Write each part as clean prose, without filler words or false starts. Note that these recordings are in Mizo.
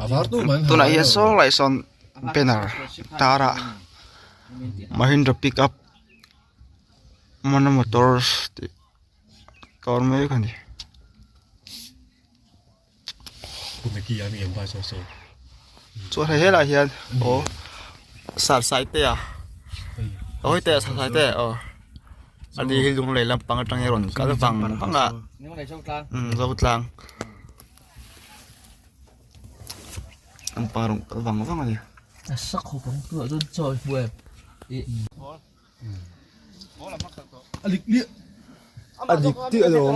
Tunah hian saw lai sawn banner tar a mahindra pick up mana motors tih tar mek a ni. Chuan hei helaiah hian aw sarsai te a aw hei te a sarsai te aw ani hi lunglei lampang atangin a rawn kal vang vang a umm zotlang lampang a rawn kal vang vang a ni. A dik tih alawm.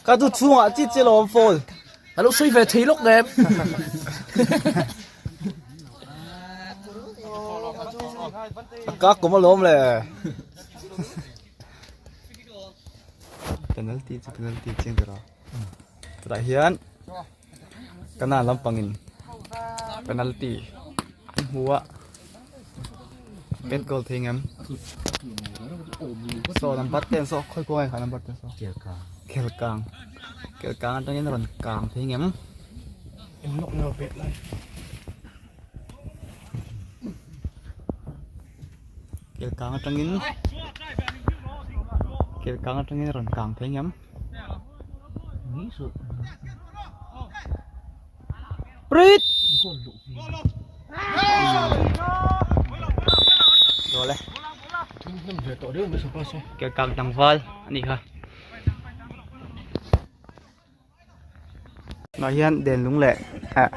Ka chu chhungah chi chi alawm phone. A lo sawi ve thei lawk em. A ka kum alawm le. Penalty chu penalty chiang tira. Chutah hian Kana lampangin penalty an hmu a pet goal thei ngem saw number ten saw khawi khawi kha number ten saw kelkang kelkang atangin a rawn kang thei ngem kelkang atangin kelkang atangin a rawn kang thei ngem. Prit! Rồi đây. Kìa càng thằng val anh đi ha. Nah hian den lung leh eh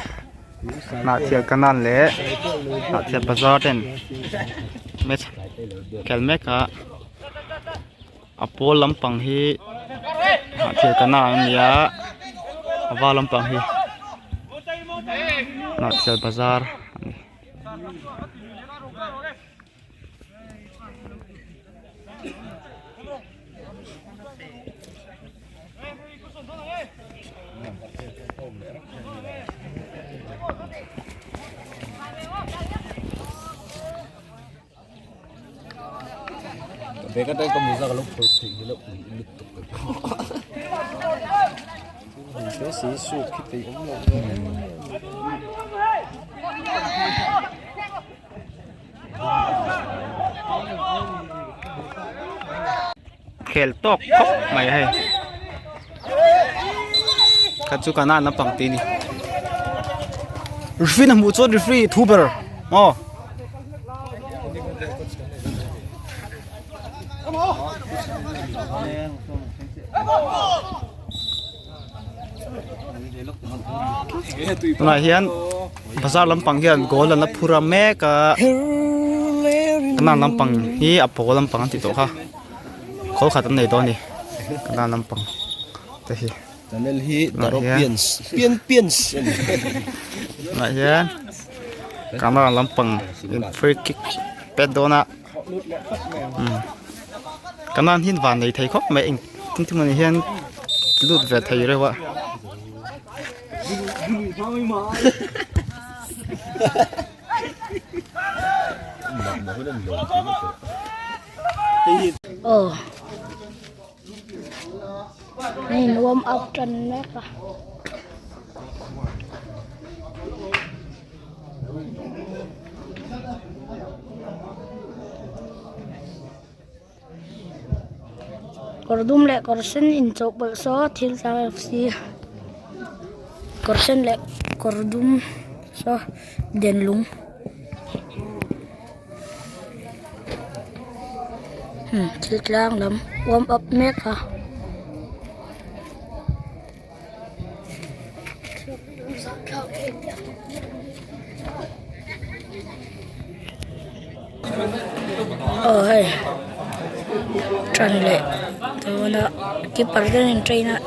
Hnahthial kanan leh Hnahthial bazar ten match khel mek a. A pawl lampang hi hnahthial kanan a ni a a var lampang hi hnahthial bazar a ni. Khel tawk khawp mai hei kha chu kana naupang te a ni referee na hmuh chuan referee thu ber maw. Tunah hian bazar lampang hian goal an la phur a mek a kanan lampang hi a pawl lampang an tih tawh kha khawl khat an nei dawn a ni kanan lampang te hi. Channel hi Daropians pian pians a ni. Tunah hian camera lampang in free kick pet dawn a kanan hian van nei thei khawp mai eng tin tin emaw ni hian lut ve thei reuh a. Aw. Hei warm up tan mek a. Kawr dum leh kawr sen inchawhpawlh saw thil tlang FC kawr sen leh kawr dum saw denlung. Thil tlang lam warm up mek a. Aw hei tan leh dawn a keeper te an in train a.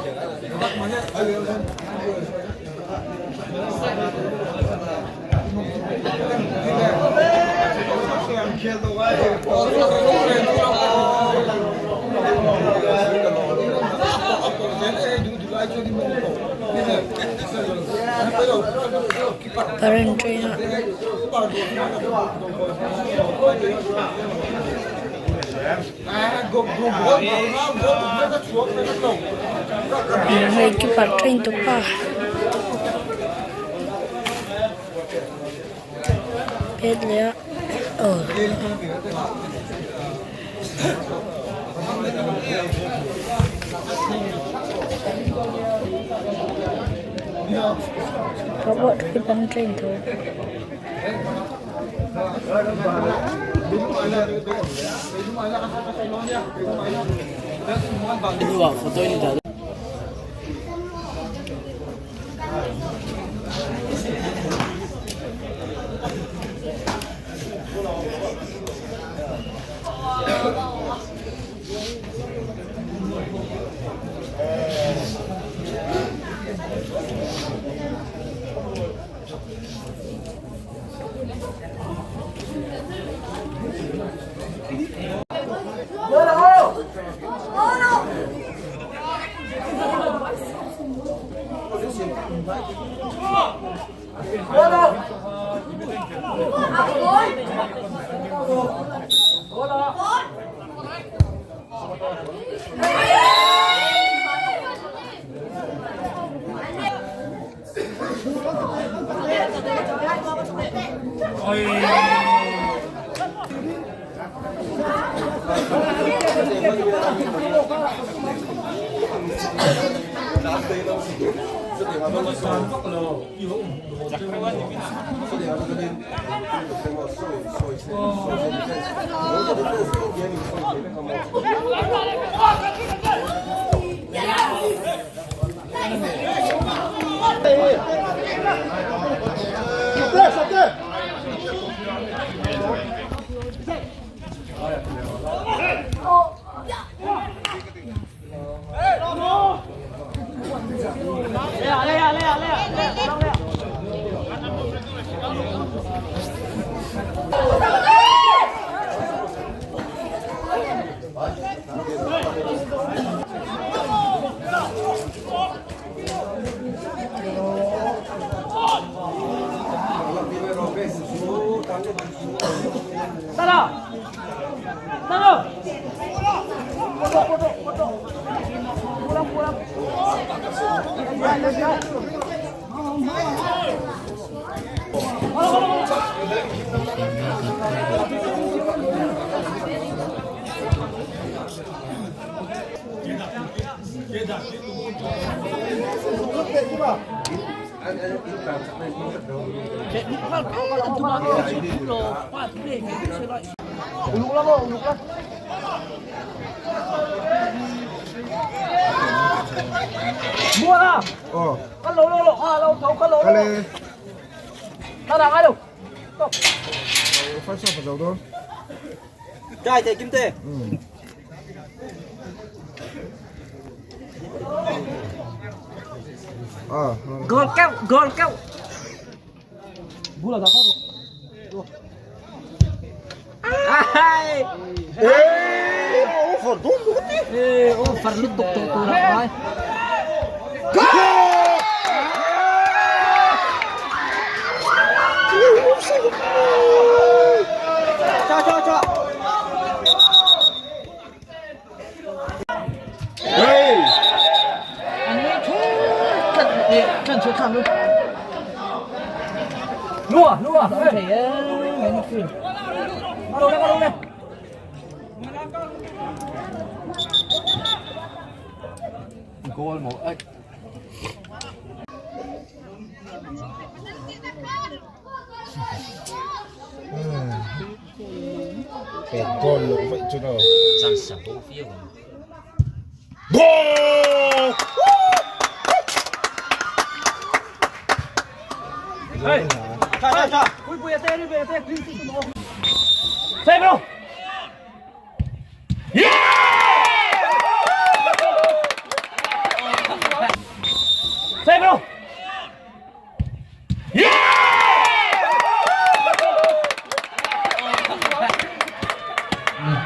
Keeper an train a. Hei keeper train tu pa. Pet leh a aw. Robot hi bang train tho.